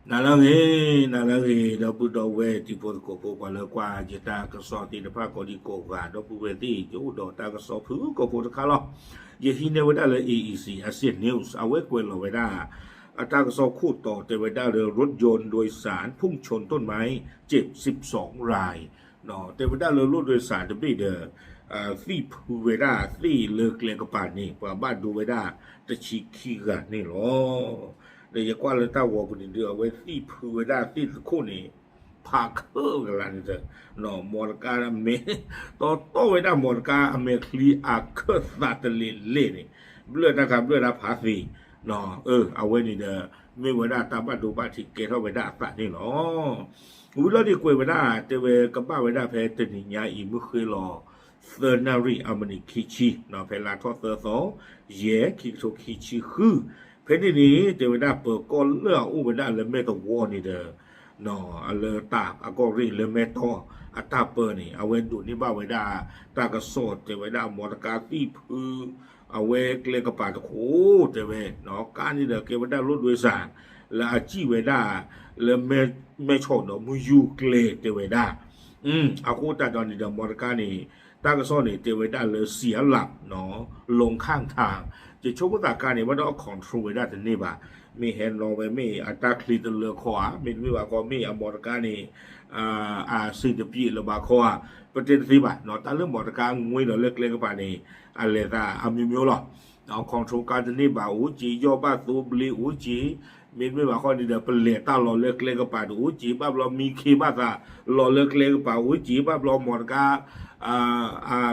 နၤလၢအဂ့ၤ, နၤလၢအဂ့ၤ ဒီပုၢ်ဒီဝဲၢ်တံၤဖိသကိးဖိ ပှၤလၢကွၢ်ယတၢ်ကစီၣ်သ့ၣ်တဖၣ်ကိးဒံကိးဂၤ ဒီပုၢ်ဝဲၢ်သ့ၣ် ယအိၣ်ဒီးတၢ်ကစီၣ်ဖုၣ်ကိာ်ဖိတခါလီၤ. ယဟံးန့ၢ်ဝဲဒၣ်လၢ A E C Asian News အဝဲကွဲးလီၤဝဲဒၣ် အတၢ်ကစီၣ်ခိၣ်တီတဲဝဲဒၣ်လၢ รถยนต์โดยสารพุ่งชนต้นไม้เจ็บสิบสองราย တဲဝဲဒၣ်လၢ รถโดยสาร တဘ့ၣ်ဒီး သံၣ်ဖုဝဲဒၣ်သ့ၣ်လၢကျဲကပၤန့ၣ် ပှၤဘၣ်ဒိဝဲဒၣ်တဆံခံဂၤန့ၣ်လီၤ. ဒီးယကွၢ်လၢတၢ်ဂီၤပူၤန့ၣ်ဒုး အဝဲသံၣ်ဖုဝဲဒၣ်သ့ၣ်တခိၣ်န့ၣ် ဖးခၢၣ်ကလးန့ၣ်ဒီး မီတကါမဲာ် တီတီဝဲဒၣ် မီတကါအမဲာ်ချံအခၢၣ်သးတလ့ၤလ့ၣ်န့ၣ် ဘျၢၣ်တၢ်ခါဘျၢၣ်တၢ်ဖးသ့ အဝဲန့ၣ်ဒီး မ့ၢ်ဝဲဒၣ်တၢ်ဘၣ်ဒိဘၣ်ထံးကဲထီၣ်ဝဲဒၣ်အသးန့ၣ်လီၤ. ဝံၤလီၤဒ်ကွဲးဝဲဒၣ် တဲဝဲကဘၣ်ဝဲဒၣ်ဖဲတနံၤညါအံၤ မုၢ်ဃ့လီၤ သၢနၣ်ရံၣ်အမံးနံးခံဆံ ဖဲလါထီၣ်သၢသီ ယဲၢ် ခံကထိခံဆံဃု ဖဲန့ၣ်န့ၣ် တဲဝဲဒၣ်ပၢၤကီၢ်လၢအအိၣ်ဝဲဒၣ်လၢမဲၢ်တဝီန့ၣ်ဒီး လၢတၢ်အကီၢ်ရ့ၣ်လၢမဲၢ်တီၢ်အတၢ်ပၢန့ၣ် အဝဲဒိးန့ၢ်ဘၣ်ဝဲဒၣ် တၢ်ကစီၣ်တဲဝဲဒၣ်မီတကါသံၣ်ဖု အဝဲကျဲကပၤတခိၣ်တဲဝဲ ကါန့ၣ်ဒီးကဲဝဲဒၣ် รถโดยสาร လၢအစံၣ်ဝဲဒၣ် လၢမဲၢ်ဆီးဒီးမုၢ်ယူၢ်ကျဲတဲဝဲဒၣ် အဃိသတးဒီးန့ၣ်ဒီး မီတကါန့ၣ် တၢ်ကစီၣ်န့ၣ် တဲဝဲဒၣ်လၢ เสียหลัก လီၤခၣ်ထၣ် ယဆိကမိၣ်သးကါန့ၣ် ဘၣ်ဒီးအ control ဝဲဒၣ်တန့ၢ်ဘၣ် မ့ၢ်ဟဲနီၤဝဲ မ့ၢ်အတၢ်ချံတလၢခီဧါ မ့တမ့ၢ်ဘၣ်ခီ မ့ၢ်အမီတကါန့ၣ် အစံၣ်တပျ့ၤလၢၤဘၣ်ခီဧါ ပတဲတသ့ဘၣ် တၢ်လၢမီတကါငွ့လီၤလၢကျဲကပၤန့ၣ် အလဲၤသးအမျိုးမျိုးလီၤ control ကါတန့ၢ်ဘၣ်အိၣ်က့ၤ ယီၢ်ဘၣ်သိဘျ့အိၣ်က့ၤ မ့တမ့ၢ်ဘၣ်ခီန့ၣ်ဒီး ပလဲၤတၢ်လီၤလၢကျဲကပၤတအိၣ်က့ၤ ဘၣ်ဘျီမံခ့ဘၣ်သး လီၤလၢကျဲကပၤအိၣ်က့ၤ ဘၣ်ဘျီမီတကါ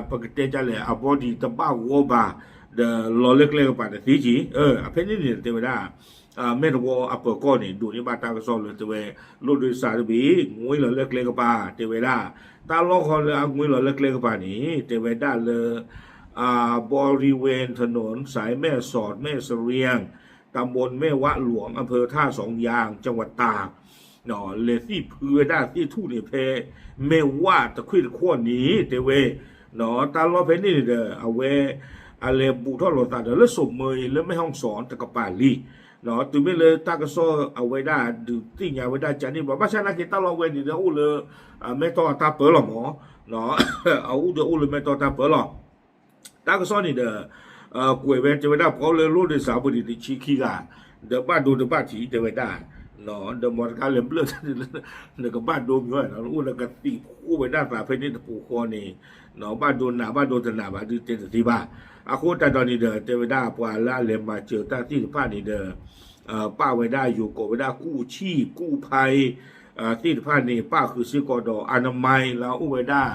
ပကတဲဒ်လဲၣ် အ body တဘၣ်ဂီၢ်ဘၣ် ဒီးလီၤလၢကျဲကပၤတသ့က့ၤ အဖဲန့ၣ်န့ၣ်တဲဝဲဒၣ် မဲၢ်တဝီအပၢၤကီၢ်န့ၣ် ဒိးန့ၢ်ဘၣ်တၢ်ကစီၣ်လၢတဲဝဲ รถโดยสาร တဘ့ၣ် ငွ့လီၤလၢကျဲကပၤ တဲဝဲဒၣ် တၢ်လီၢ်ဃီလၢအငွ့လီၤလၢကျဲကပၤန့ၣ် တဲဝဲဒၣ်လၢ บริเวณถนนสายแม่สอดแม่เสรียง ตำบลแม่วะหลวง อำเภอท่าสองยาง จังหวัดตาก လဲၤသံၣ်ဖုဝဲဒၣ်သ့ၣ်ထူၣ်န့ၣ်ဖဲ မဲၢ်ဝးတခွ့ၣ်တခီၣ်န့ၣ် တဲဝဲ တၢ်လီၢ်ဖဲန့ၣ်န့ၣ်ဒီး အဝဲ အလဲၤဘူးထီၣ်လိာ်သးဒီးလၢစိာ်မၢအံၤ လၢမဲၢ်ဟီၣ်စီၣ်တကပၤလံ တုၤမ့ၢ်လၢတၢ်ကစီၣ်အဝဲဒၣ်ဒုးသ့ၣ်ညါဝဲဒၣ်ကန့ၣ်ဘၣ် ဘၣ်ဆၣ်နာ်က့တၢ်လီၢ်ဝဲန့ၣ်ဒီးအိၣ်လၢ မဲၢ်တီၢ်အတၢ်ပၢလီၤမး အအိၣ်ဒီးအိၣ်လၢမဲၢ်တီၢ်တၢ်ပၢလီၤ တၢ်ကစီၣ်န့ၣ်ဒီး ကွဲးဝဲတဲဝဲဒၣ်ပှၤအိၣ်လၢ รถโดยสาร ပူၤန့ၣ် တဆံခံဂၤ ဒီးဘၣ်ဒိတဘၣ်ထံးတဲဝဲဒၣ် ဒီးမီတကါလဲၤဘျၢၣ် နကဘၣ်ဒိမ့ၢ်ဝဲ အိၣ်ဒီးကသံၣ်ဃိဝဲဒၣ်သးဖဲန့ၣ်တပူၤဃီန့ၣ် ဘၣ်ဒိနးဘၣ်ဒိတနးဘၣ်ဒုးတဲတသ့ဘၣ် အဃိသတးဒီးန့ၣ်ဒီး တဲဝဲဒၣ်ပှၤလၢအလဲၤမၤစၢၤတၢ်သ့ၣ်တဖၣ်န့ၣ်ဒီး ပၣ်ဝဲဒၣ်ယိၤကိးဝဲဒၣ်ကူၣ်ဆံၣ်ကူၣ်ဖး သ့ၣ်တဖၣ်န့ၣ် ပၣ်ဃုာ်စ့ၢ်ကီးဒီး อนามัย လၢအအိၣ်ဝဲဒၣ်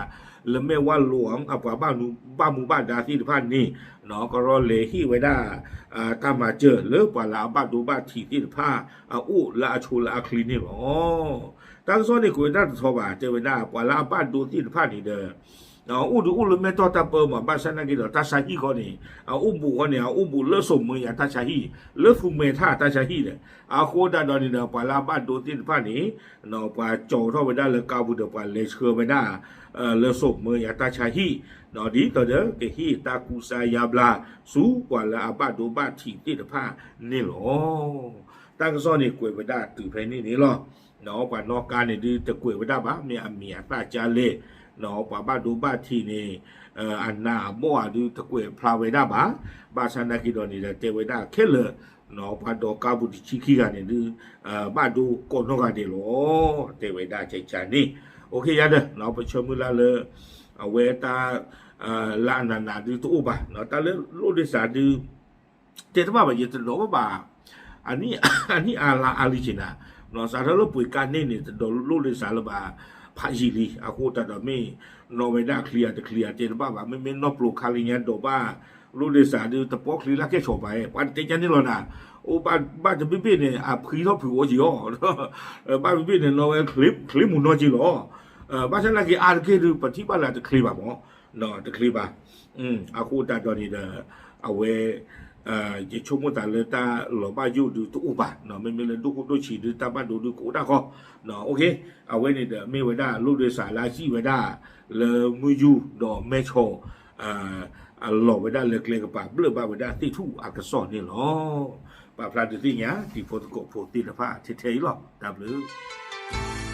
လၢမဲၢ်ဝးလိၤ အပှၤဘၣ်မူဘၣ်ဒါသ့ၣ်တဖၣ်န့ၣ် ကရီလဲၤဟ့ၣ်ဝဲဒၣ် တၢ်မၤစၢၤလၢပှၤလၢအဘၣ်ဒိဘၣ်ထံးသ့ၣ်တဖၣ်အအိၣ်လၢအဆိလၢအချ့န့ၣ်လီၤ. တၢ်ကစီၣ်န့ၣ်ကွဲးဝဲဒၣ်တထီဘၣ် တဲဝဲဒၣ် ပှၤလၢအဘၣ်ဒိသ့ၣ်တဖၣ်န့ၣ်ဒီး အိၣ်ဒုးအိၣ်လၢမဲၢ်တီၢ်တၢ်ပၢမး ဘၣ်ဆၣ်နာ်က့ဒီး တၢ်ဆါဟံၣ်ဃီန့ၣ် အအိၣ်ဘူးဃီန့ၣ် အအိၣ်ဘူးလၢစိာ်မၢယၤတၢ်ဆါဟံၣ် လၢသူမဲာ်ထၣ်တၢ်ဆါဟံၣ်ဒီး အဃိသတးဒီးန့ၣ်ဒီး ပှၤလၢအဘၣ်ဒိသ့ၣ်တဖၣ်န့ၣ် ပှၤကၠီၤထီၣ်ဝဲဒၣ်လၢကါပူၤဒီး ပှၤလဲၤဆှၢဝဲဒၣ် လၢစိာ်မၢယၤတၢ်ဆါဟံၣ် ဒ်သိးဒီး ကဟ့ၣ်တၢ်ကူစါယါဘျါ ဆူပှၤလၢအဘၣ်ဒိဘၣ်ထံးသ့ၣ်တဖၣ်န့ၣ်လီၤ. တၢ်ကစီၣ်န့ၣ်ကွဲးဝဲဒၣ်တုၤဖဲန့ၣ်န့ၣ်လီၤ. ပှၤနီၣ်ကါန့ၣ်ဒုးတကွဲးဝဲဒၣ်ဘၣ် မ့ၢ်အမံၤအသၣ်ကၢ်လဲၣ် ပှၤဘၣ်ဒိဘၣ်ထံးန့ၣ် အနးအဘီၣ်အဒုးတကွဲးဖျါဝဲဒၣ်ဘၣ်. ဘၣ်ဆၣ်နာ်က့ဒီးန့ၣ်ဒီး တဲဝဲဒၣ်ခဲလၢာ် ပှၤဒိးကါပူၤတဆံခံဂၤန့ၣ်ဒုး ဘၣ်ဒိကိးနီၢ်ဂၤဒဲးလီၤ တဲဝဲဒၣ်ကကန့ၣ် အိၣ်ခ့ယါဒီး ပဆၢမုၢ်လၢ်လၢ အဝဲတၢ် လၢအနးနးဒုးတအိၣ်ဘၣ် တၢ်လၢ รถโดยสาร ဒုး တဲတဘၣ်ဘၣ် ယတဒိးဘၣ်ဘၣ် အနံၣ်အါလါအါလံက့ၤနၤ စးထီၣ်လၢပှ့ၤကါန့ၣ်န့ၣ် တဒိး รถโดยสาร လၢၤဘၣ် ဖးယံာ်လံ အဃိသတးဒီးမ့ၢ် နီၣ်ဝဲဒၣ်ချံအတချံအတဲတဘၣ်ဘၣ် မ့မ့ၢ်နီၢ်ပျိၤခါလံညါဒိးဘၣ် รถโดยสาร ဒုးတပီၣ်ချံလၢကဲၣ်ဆိးပၤ ပှၤတတဲကန့ၣ်လီၤနၤ အိၣ်ဘၣ်တဘ့ၣ်ဘ့ၣ်န့ၣ် အဖှံထီၣ်ဖုးအိၣ်က့ၤအီၤ ဘၣ်တဘ့ၣ်ဘ့ၣ်န့ၣ် နီၣ်ဝဲချ့မူၤနီၢ်က့ၤလီၤ ဘၣ်ဆၣ်နာ်က့အါတက့ၢ်ဒုး ပထံၣ်ဘၣ်လၢတချ့ဘၣ်မး တချ့ဘၣ် အဃိသတးဒီးန့ၣ်ဒီး အဝဲ ယဆိကမိၣ်သးလၢတၢ်လီၤဘၣ်ယိၣ်ဒုးတအိၣ်ဘၣ် မ့မ့ၢ်လၢဒိၣ်ခိၣ်ဒိၣ်ဆံးဒုးတၢ်ဘၣ်ဒိဒုးကအိၣ်ဒၣ်ဃီ အဝဲန့ၣ်ဒီးမ့ၢ်ဝဲဒၣ် รถโดยสาร လၢအစံၣ်ဝဲဒၣ် လၢမုၢ်ယူၢ်ဒီးမဲၢ်ဆီး အလီၤဝဲဒၣ်လၢကျဲကပၤဘျၢၣ်ဘၣ်ဝဲဒၣ်သ့ၣ်ထူၣ်အကစီၣ်န့ၣ်လီၤ. ပာ်ဖျါဒုးသ့ၣ်ညါ တံၤဖိသကိးဖိသ့ၣ်တဖၣ်ထဲထဲအံၤလီၤ. တၢ်ဘျုး